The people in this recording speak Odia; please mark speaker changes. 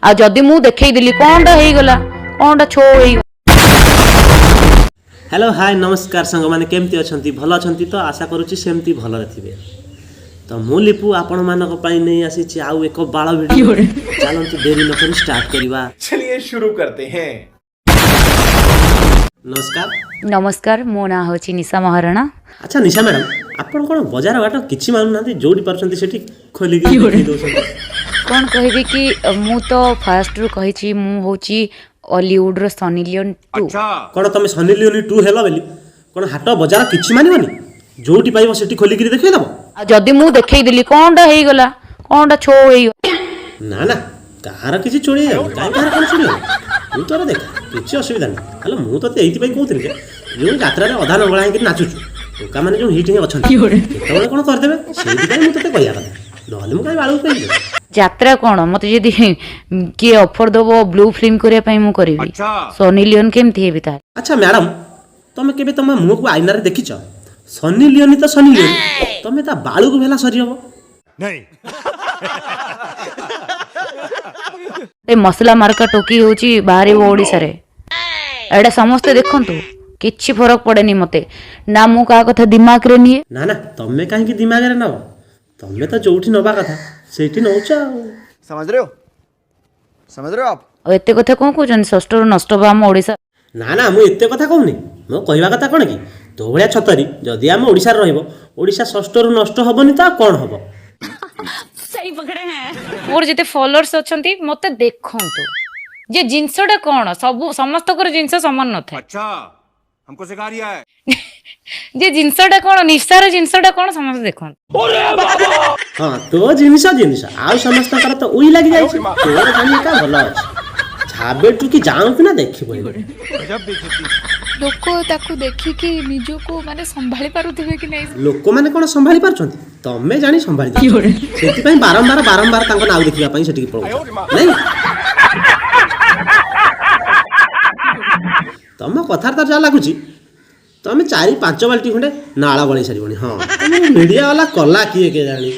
Speaker 1: ଆଉ ଯଦି ମୁଁ ଦେଖେଇଦେଲି କଣଟା ହେଇଗଲା, କଣଟା ଛୋ ହେଇଗଲା?
Speaker 2: ହ୍ୟାଲୋ, ହାଏ, ନମସ୍କାର ସାଙ୍ଗମାନେ, କେମିତି ଅଛନ୍ତି? ଭଲ ଅଛନ୍ତି ତ? ଆଶା କରୁଛି ସେମିତି ଭଲରେ ଥିବେ। ତ ମୁଁ ଲିପୁ ଆପଣମାନଙ୍କ ପାଇଁ ନେଇ ଆସିଛି ଆଉ ଏକ ବାଳ ଭିଡ଼ିଓ। ଚାଲନ୍ତୁ, ଡେରି ନକରି ଷ୍ଟାର୍ଟ କରିବା।
Speaker 3: चलिए शुरू करते हैं।
Speaker 2: ନମସ୍କାର।
Speaker 1: ନମସ୍କାର, ମୋ ନାଁ ହେଉଛି ନିଶା ମହାରଣା।
Speaker 2: ଆଚ୍ଛା ନିଶା ମ୍ୟାଡ଼ାମ୍, ଆପଣ କ'ଣ ବଜାର ଘାଟ କିଛି ମାନୁନାହାନ୍ତି? ଯୋଉଠି ପାରୁଛନ୍ତି ସେଠି ଖୋଲିକି ଦେଖେଇ ଦେଉଛନ୍ତି।
Speaker 1: କ'ଣ କହିବି କି, ମୁଁ ତ ଫାଷ୍ଟରୁ କହିଛି, ମୁଁ ହେଉଛି ଅଲିଉଡ଼ର ସନି ଲିଓନ୍ 2।
Speaker 2: କ'ଣ ତମେ ସନି ଲିଓନି 2 ହେଲ ବୋଲି କ'ଣ ହାଟ ବଜାର କିଛି ମାନିବନି? ଯୋଉଠି ପାଇବ ସେଠି ଖୋଲିକିରି ଦେଖେଇଦେବ?
Speaker 1: ଆଉ ଯଦି ମୁଁ ଦେଖେଇଦେଲି କଣଟା ହେଇଗଲା, କଣଟା ଛୋ ହେଇଗଲା?
Speaker 2: ନା ନା, କାହାର କିଛି ଚୋରି ହେଇଯାଉନି। କାହିଁ କାହାର କ'ଣ ଚୋରି ହବ? ତୁ ତୋର ଦେଖା, କିଛି ଅସୁବିଧା ନାହିଁ। ହେଲେ ମୁଁ ତୋତେ ଏଇଥିପାଇଁ କହୁଥିଲି ଯେ ଯେଉଁ ଯାତ୍ରାରେ ଅଧା ନଙ୍ଗଳା ହେଇକିରି ନାଚୁଛୁ, ଟୋକାମାନେ ଯେଉଁ ହିଟ୍ ହେଇ ଅଛନ୍ତି, କେତେବେଳେ କ'ଣ କରିଦେବେ। ସେଇଥିପାଇଁ ମୁଁ ତୋତେ କହିବା କଥା, ନହେଲେ ମୁଁ କାହିଁ ବାଳକୁ କହିବି?
Speaker 1: ଯାତ୍ରା କ'ଣ, ମତେ ଯଦି କିଏ ଅଫର ଦବ ବ୍ଲୁ ଫିଲ୍ମ କରିବା ପାଇଁ, ମୁଁ କରିବି। ସନି ଲିଓନ୍ କେମିତି ହେବି ତାହେଲେ?
Speaker 2: ଆଚ୍ଛା ମ୍ୟାଡ଼ାମ୍, ତମେ କେବେ ତମ ମୁହଁକୁ ଆଇନାରେ ଦେଖିଛ? ସନି ଲିଓନି ତ ସନି ଲିଓନି, ତମେ ତା ବାଳୁକୁ ଭେଲା ସରି ହବ।
Speaker 1: ଏ ମସଲା ମାର୍କା ଟୋକି ହେଉଛି ବାହାରିବ ଓଡ଼ିଶାରେ, ଏଇଟା ସମସ୍ତେ ଦେଖନ୍ତୁ। କିଛି ଫରକ ପଡ଼େନି ମତେ ନା, ମୁଁ କାହା କଥା ଦିମାଗରେ ନିଏ।
Speaker 2: ନା ନା, ତମେ କାହିଁକି ଦିମାଗରେ ନବ? ତମେ ତ ଯୋଉଠି ନବା କଥା ସେଇଠି ନଉଛ ଆଉ।
Speaker 4: समझ रहे हो? समझ रहे हो आप?
Speaker 1: ଆଉ ଏତେ କଥା କ'ଣ କହୁଛନ୍ତି? ଷଷ୍ଠରୁ ନଷ୍ଟ ହବ ଆମ ଓଡ଼ିଶା।
Speaker 2: ନା ନା, ମୁଁ ଏତେ କଥା କହୁନି। ମୋ କହିବା କଥା କ'ଣ କି, ତୋ ଭଳିଆ ଛତରୀ ଯଦି ଆମ ଓଡ଼ିଶାରେ ରହିବ, ଓଡ଼ିଶା ଷଷ୍ଠରୁ ନଷ୍ଟ ହବନି ତ ଆଉ କ'ଣ ହବ?
Speaker 1: ମୋର ଯେତେ ଫଲୋଅର୍ସ ଅଛନ୍ତି, ମତେ ଦେଖନ୍ତୁ ଯେ ଜିନିଷଟା କ'ଣ। ସବୁ ସମସ୍ତଙ୍କର ଜିନିଷ ସମାନ ନଥାଏ।
Speaker 5: अच्छा, हमको सिखा रिया है।
Speaker 1: ଯେ ଜିନିଷଟା କ'ଣ, ନିଶାର ଜିନିଷଟା କ'ଣ, ସମସ୍ତେ ଦେଖନ୍ତୁ।
Speaker 2: ହଁ, ତୋ ଜିନିଷ ଜିନିଷ, ଆଉ ସମସ୍ତଙ୍କର ତ ଉଇ ଲାଗି ଯାଇଛି। ତୋର ଜାଣି ଏକା ଭଲ ଅଛି। ଛାବେଠୁ କି ଯାଉନ୍ତୁ ନା, ଦେଖିବ ଏବେ।
Speaker 6: ଲୋକ ତାକୁ ଦେଖିକି ନିଜକୁ ମାନେ ସମ୍ଭାଳି ପାରୁଥିବେ କି ନାହିଁ।
Speaker 2: ଲୋକମାନେ କ'ଣ ସମ୍ଭାଳି ପାରୁଛନ୍ତି? ତମେ ଜାଣି ସମ୍ଭାଳି ଦଉଛ, ସେଥିପାଇଁ ବାରମ୍ବାର ବାରମ୍ବାର ତାଙ୍କ ନାଉ ଦେଖିବା ପାଇଁ ସେଠିକି ପଳଉଛ, ନାଇଁ? ତମ କଥାରେ ତ ଯାହା ଲାଗୁଛି, ତମେ 4-5 ବାଲ୍ଟି ଖଣ୍ଡେ ନାଳ ଗଳେଇ ସାରିବଣି। ହଁ, ମିଡ଼ିଆ ବାଲା କଲା କିଏ କେଜାଣି?